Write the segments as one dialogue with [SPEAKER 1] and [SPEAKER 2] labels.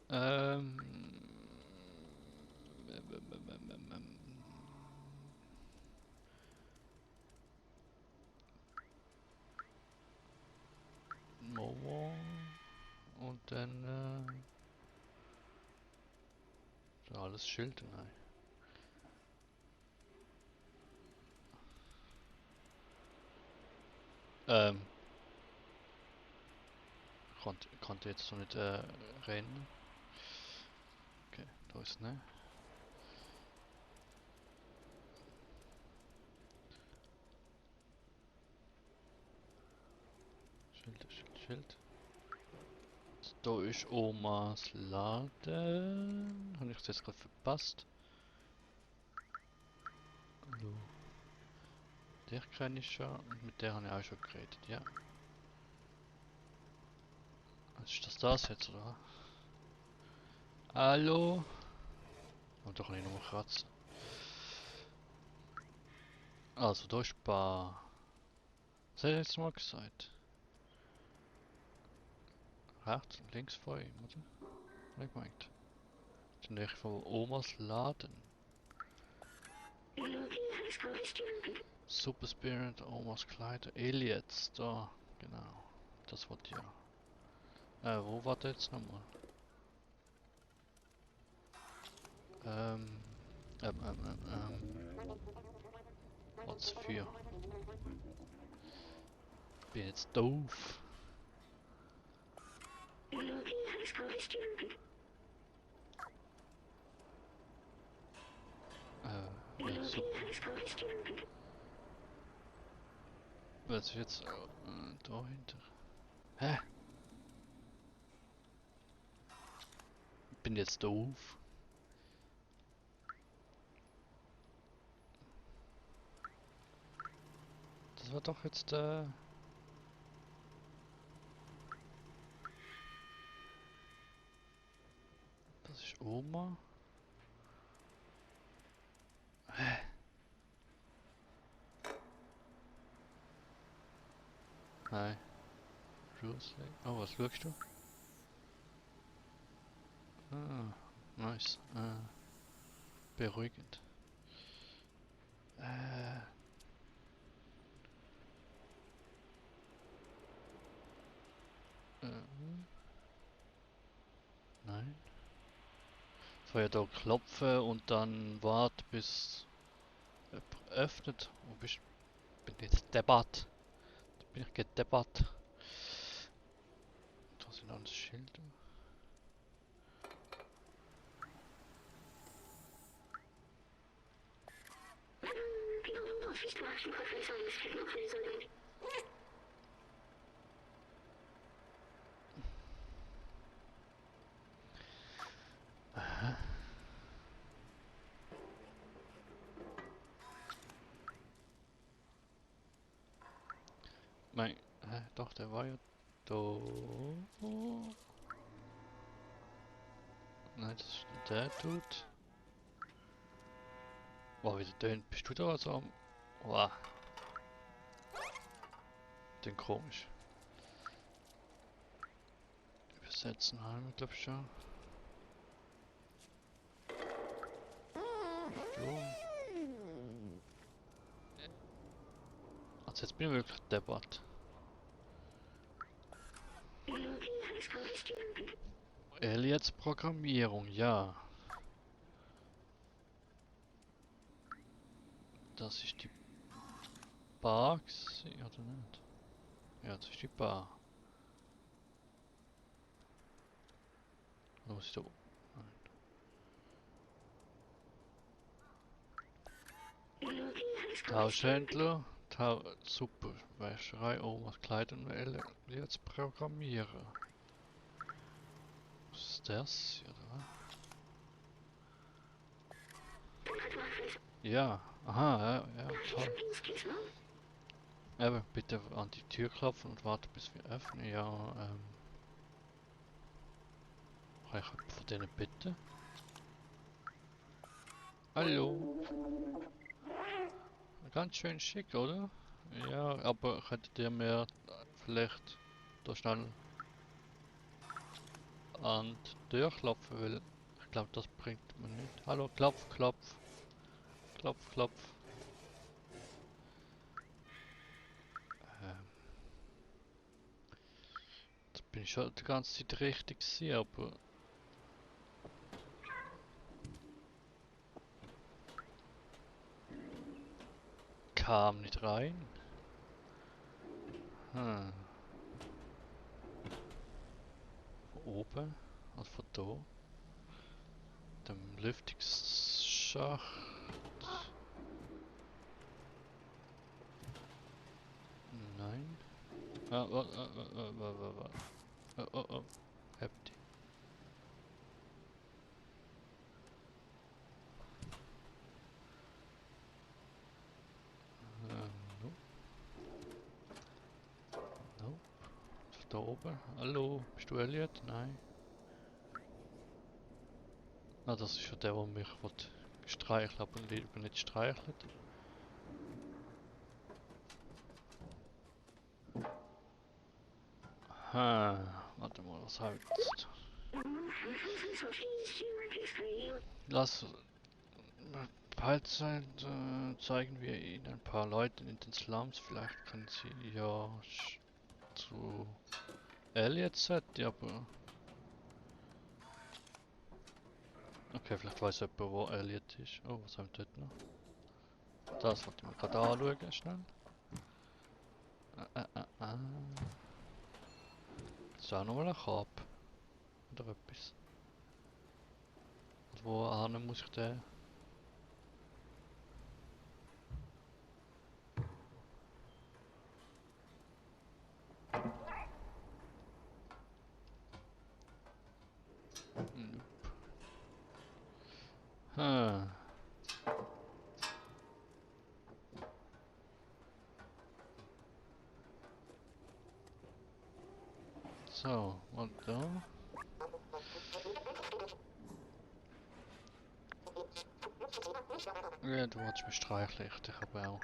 [SPEAKER 1] Ähm, Momo und dann so alles Schild, nein. Ähm, konnte jetzt so nicht rennen. Okay, da ist ne. Schild, Schild, Schild. Da ist Omas Laden. Habe ich das jetzt gerade verpasst? Hallo. Der kenne ich schon und mit der habe ich auch schon geredet, ja. Ist das jetzt, oder? Hallo? Oh, da kann ich nochmal kratzen. Also, da ist Bar. Was hat er jetzt mal gesagt? Rechts und links vor ihm, oder? Was gemeint? Dann ich von Omas Laden. Super Spirit, Omas Kleider, Eliots, da, genau. Das wollte ich ja. Wo war der jetzt nochmal? Ähm, ähm, ähm, ähm, Platz 4. Bin jetzt doof. Ja, super. Was ist jetzt dahinter? Hä? Bin jetzt doof. Das war doch jetzt das ist Oma. Hä? Nein. Bruce Lee. Oh, was schaust du? Ah, nice. Beruhigend. Äh, nein. Soll ja da klopfen und dann warten bis jemand öffnet. Wo bist du? Bin jetzt Debatt. Bin ich gedebatt. Da sind alles Schilder. Aha. Nein, doch, der war ja da. Nein, das ist nicht der Dude. Wow, wieder den. Bist du da also am... Wow, den komisch. Übersetzen haben wir, glaub ich schon. So. Also jetzt bin ich wirklich debatt. Eliots Programmierung, ja. Das ist die Bar, oder nicht? Ja, das ist die Bar. Oder muss ich da... Tauschhändler, super, Wäscherei, Omas Kleidung, jetzt programmieren. Was ist das? Ja, aha, ja, toll. Aber bitte an die Tür klopfen und warten bis wir öffnen. Ja, kann ich jemanden von denen bitten? Hallo? Ganz schön schick, oder? Ja, aber könntet ihr mir vielleicht da schnell... an die Tür klopfen, weil ich glaube, das bringt man nicht. Hallo, klopf, klopf, klopf, klopf. Jetzt bin ich schon die ganze Zeit richtig gewesen, aber kam nicht rein. Hm. Von oben, also von da. Dem Lüftungsschacht. Nein. Ah, oh, oh, oh. Habt ihr. Nope. Nope. Da oben. Hallo, bist du Elliot? Nein. Ah, das ist ja der, der mich streicheln, aber lieber nicht streichelt. Warte mal, was habe ich jetzt? Lass... Bald zeigen wir Ihnen ein paar Leute in den Slums. Vielleicht können Sie ja zu Elliot City, aber... Okay, vielleicht weiß jemand, wo Elliot ist. Oh, was haben wir dort noch? Das wollte ich mir gerade anschauen, schnell. Ist auch nochmal ein Kap. Oder etwas. Und wo muss ich den? Nope. Hm. So, und da? Ja, du wolltest mich streicheln, ich aber auch.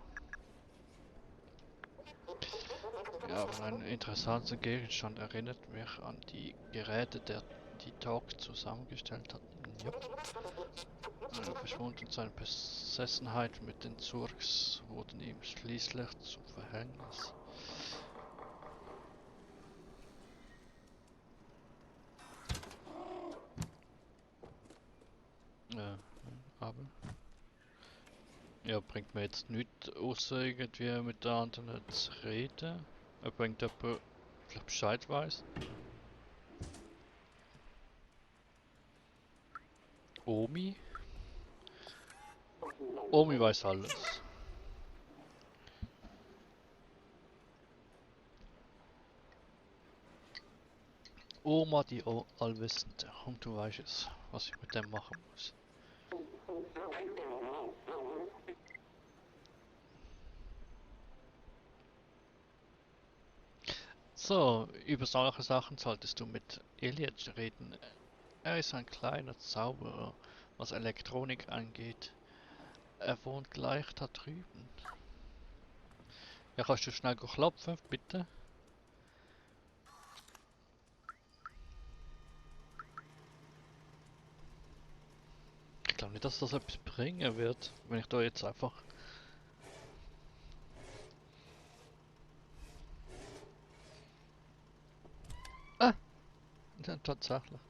[SPEAKER 1] Ja, aber ein interessanter Gegenstand erinnert mich an die Geräte, die Doc zusammengestellt hat. Jupp. Verschwund und seine Besessenheit mit den Zurks wurden ihm schließlich zum Verhängnis. Aber... Ja, bringt mir jetzt nichts, außer irgendwie mit der anderen zu reden. Er bringt jemand, vielleicht Bescheid weiß. Omi? Omi weiß alles. Oma, die Allwissende. Und du weißt es, was ich mit dem machen muss. So, über solche Sachen solltest du mit Elliot reden. Er ist ein kleiner Zauberer, was Elektronik angeht. Er wohnt gleich da drüben. Ja, kannst du schnell klopfen, bitte? Ich glaube nicht, dass das etwas bringen wird, wenn ich da jetzt einfach... Ah! Ja, tatsächlich.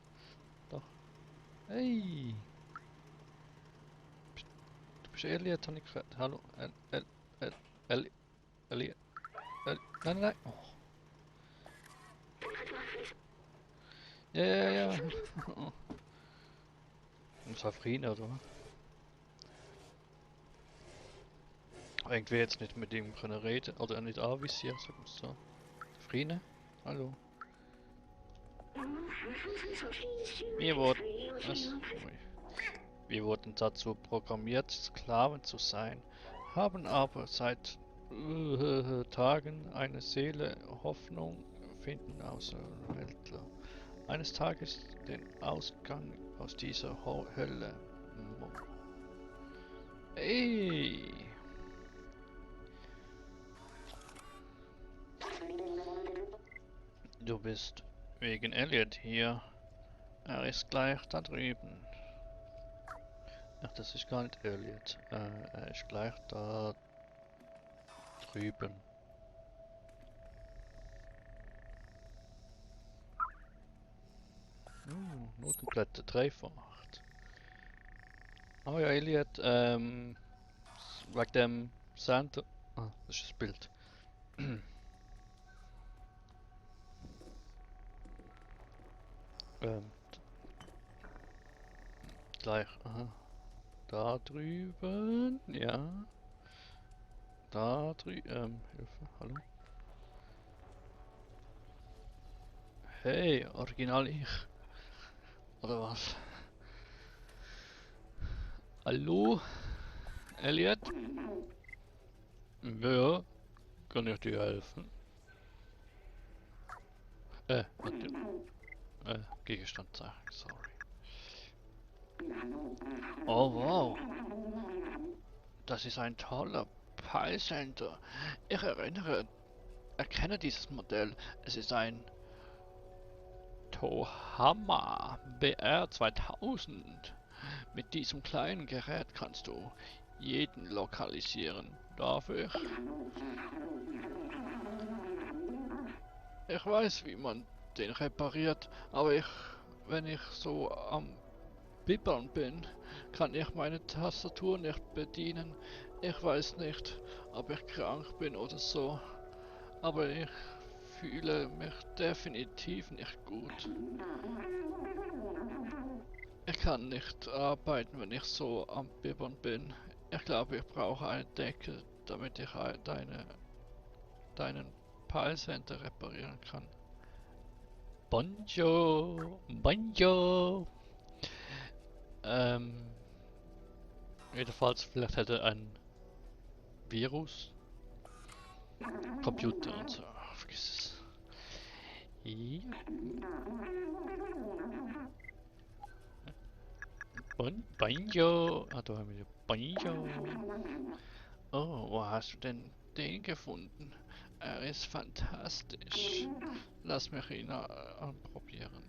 [SPEAKER 1] Doch. Hey! Du bist Elliot, habe ich gehört. Hallo? Elliot? Elliot? Nein, nein, nein! Oh. Ja, ja, ja. Muss auf rein, oder? Irgendwie jetzt nicht mit ihm können reden, oder nicht anvisieren, sagen wir so. Friene? Hallo? Wir wurden... Was? Ui. Wir wurden dazu programmiert, Sklaven zu sein, haben aber seit Tagen eine Seele, Hoffnung finden Außerweltler. Eines Tages den Ausgang aus dieser Hölle. Ey! Du bist wegen Elliot hier. Er ist gleich da drüben. Ach, das ist gar nicht Elliot. Er ist gleich da drüben. Notenblätter 3 von 8. Oh ja, Elliot, wegen dem Santa. Ah, das ist das Bild. ähm, gleich, aha. Da drüben, ja. Da drüben, Hilfe, hallo. Hey, original ich. Oder was? Hallo, Elliot? Ja, kann ich dir helfen? Warte. Gegenstand sagen, sorry. Oh wow, das ist ein toller Pi Center. Ich erkenne dieses Modell. Es ist ein Tohama BR 2000. Mit diesem kleinen Gerät kannst du jeden lokalisieren. Darf ich? Ich weiß, wie man den repariert, aber wenn ich so am Bibbern bin, kann ich meine Tastatur nicht bedienen. Ich weiß nicht, ob ich krank bin oder so, aber ich fühle mich definitiv nicht gut. Ich kann nicht arbeiten, wenn ich so am Bibbern bin. Ich glaube, ich brauche eine Decke, damit ich deinen Pile-Center reparieren kann. Bonjour, bonjour. Ähm, jedenfalls, vielleicht hätte ein Virus, Computer und so, vergiss es. Ja. Bonjour. Ah, da haben wir Bonjour. Oh, wo hast du denn den gefunden? Er ist fantastisch. Lass mich ihn anprobieren.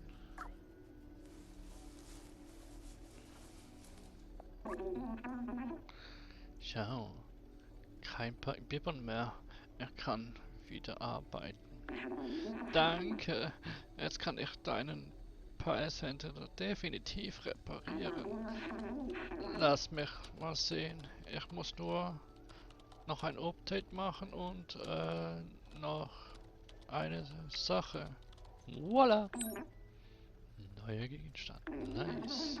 [SPEAKER 1] Schau, kein Bibbern mehr. Er kann wieder arbeiten. Danke. Jetzt kann ich deinen Pi Center definitiv reparieren. Lass mich mal sehen. Ich muss nur noch ein Update machen und noch eine Sache. Voila! Neuer Gegenstand. Nice.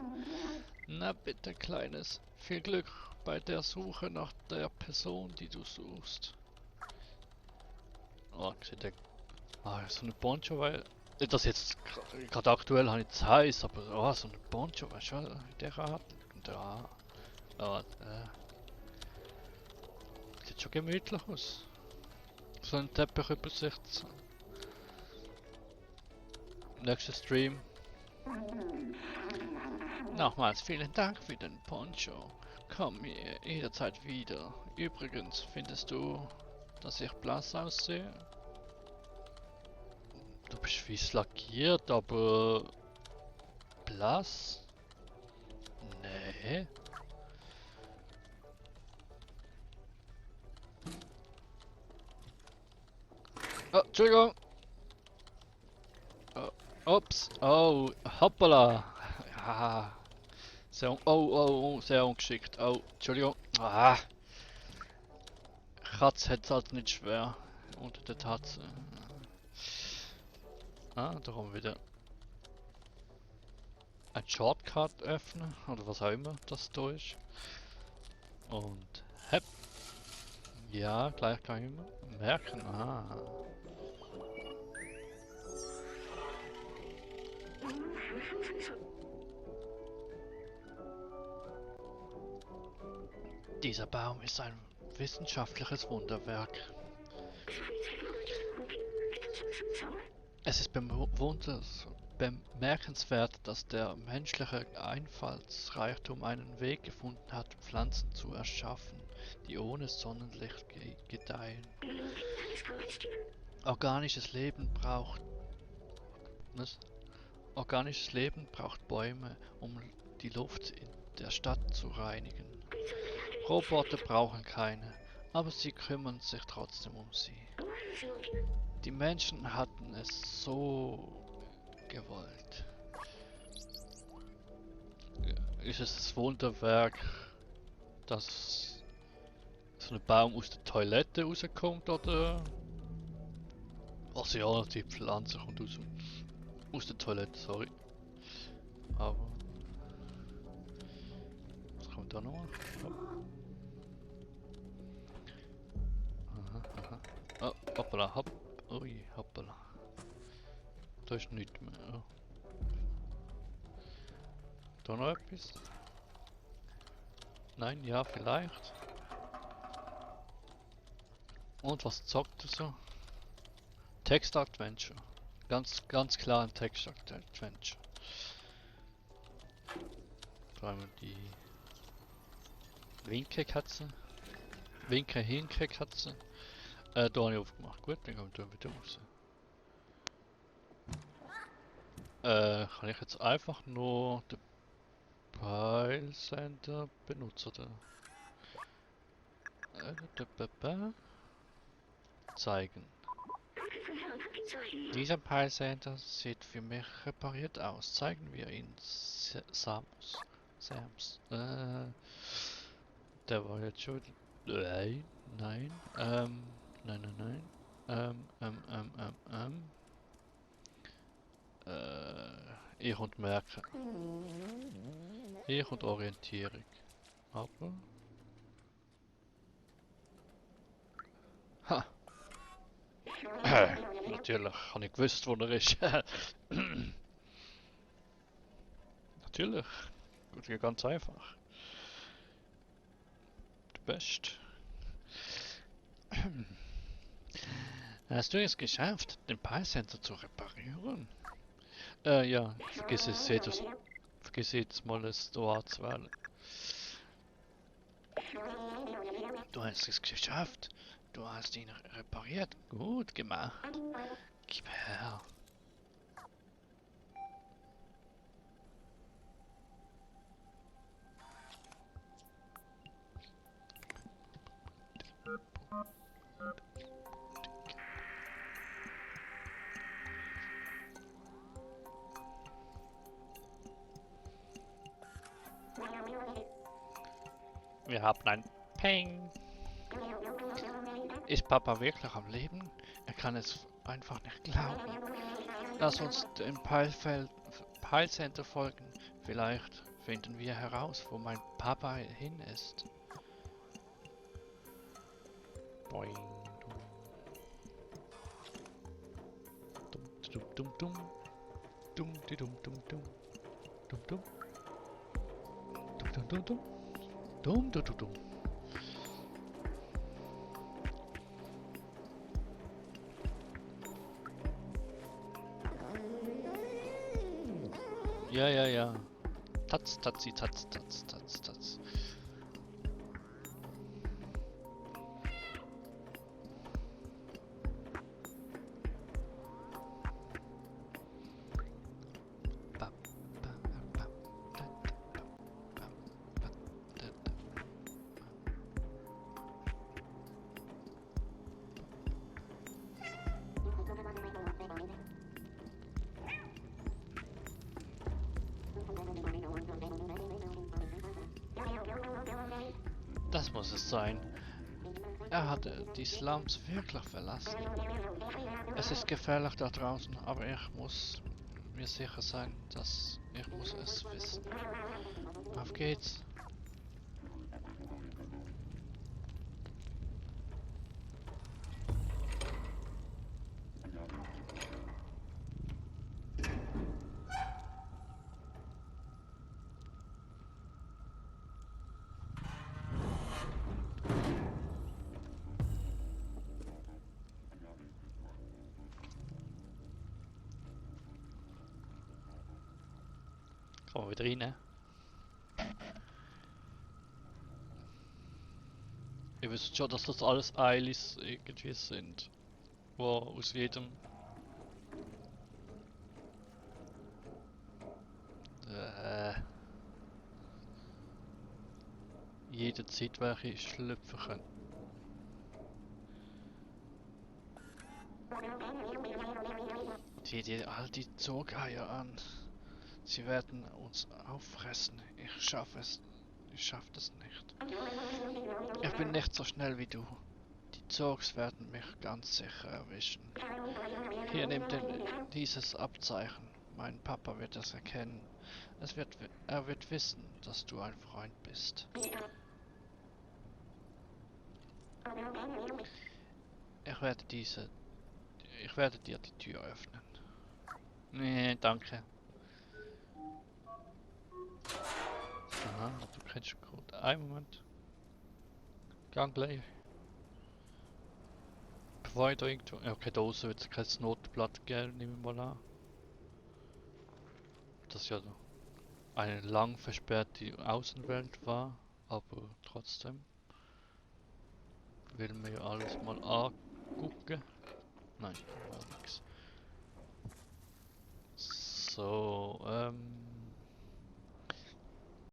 [SPEAKER 1] Na bitte, Kleines. Viel Glück bei der Suche nach der Person, die du suchst. Oh, sieht der... Ah, so eine Poncho, weil... Das jetzt gerade aktuell habe ich Zeit, aber oh, so eine Poncho, weißt du, der hat... Da... Oh, sieht schon gemütlich aus. So ein Teppichübersicht. Nächster Stream. Nochmals vielen Dank für den Poncho. Komm mir jederzeit wieder. Übrigens, findest du, dass ich blass aussehe? Du bist wie lackiert, aber blass? Nee. Oh, Entschuldigung. Oh, ups. Oh, hoppala. Ja. Sehr, sehr ungeschickt. Oh, Entschuldigung. Ah. Katz hat es halt nicht schwer. Unter der Tatze. Ah, da haben wir wieder ein Shortcut öffnen. Oder was auch immer das da ist. Und hepp. Ja, gleich kann ich immer merken. Ah. Dieser Baum ist ein wissenschaftliches Wunderwerk. Es ist bemerkenswert, dass der menschliche Einfallsreichtum einen Weg gefunden hat, Pflanzen zu erschaffen, die ohne Sonnenlicht gedeihen. Organisches Leben braucht Organisches Leben braucht Bäume, um die Luft in der Stadt zu reinigen. Roboter brauchen keine, aber sie kümmern sich trotzdem um sie. Die Menschen hatten es so gewollt. Ist es das Wunderwerk, dass so ein Baum aus der Toilette rauskommt, oder? Also ja, die Pflanze kommt aus der Toilette, sorry. Aber... Was kommt da noch? Aha, aha. Oh, hoppala, hopp. Ui, hoppala. Da ist nichts mehr. Oh. Da noch etwas? Nein, ja, vielleicht. Und was zockt er so? Text Adventure. Ganz klar ein Text Adventure. Da haben wir die Winke-Katze. Winke-Hinke-Katze. Da habe ich aufgemacht. Gut, dann kommen wir wieder raus. Kann ich jetzt einfach nur den Peilsender benutzen? Zeigen. Dieser Peilsender sieht für mich repariert aus. Zeigen wir ihn Samus. Der war jetzt schon... Nein. Nein. Ich und merken. Ich und Orientierung. Aber... Ha! Natürlich, habe ich gewusst, wo er ist. Natürlich. Gut, ja, ganz einfach. Du bist. Hast du es geschafft, den Peilsender zu reparieren? Ja, vergiss jetzt mal es da anzuwählen. Du hast es geschafft. Du hast ihn repariert. Gut gemacht. Gib her. Wir haben ein Peng. Ist Papa wirklich am Leben? Er kann es einfach nicht glauben. Lass uns dem Peilcenter folgen. Vielleicht finden wir heraus, wo mein Papa hin ist. Boing. Dum. Ja. Tatz. Das muss es sein. Er hatte die Slums wirklich verlassen. Es ist gefährlich da draußen, aber ich muss mir sicher sein, dass ich muss es wissen. Auf geht's. Kommen wir wieder rein. Ihr wisst schon, dass das alles Eilis irgendwie sind. Wo aus jedem... jederzeit welche schlüpfen können. All die Zugeier an. Sie werden uns auffressen. Ich schaff das nicht. Ich bin nicht so schnell wie du. Die Zogs werden mich ganz sicher erwischen. Hier nimm dieses Abzeichen. Mein Papa wird es erkennen. Er wird wissen, dass du ein Freund bist. Ich werde Ich werde dir die Tür öffnen. Nee, danke. Aha, du kennst Code. Einen Moment. Gang gleich. Bevor ich da irgendwo... Ja, okay, da außen wird es kein Notblatt geben, nehmen wir mal an. Das ja eine lang versperrte Außenwelt war, aber trotzdem will mir ja alles mal angucken. Nein, war nix. So,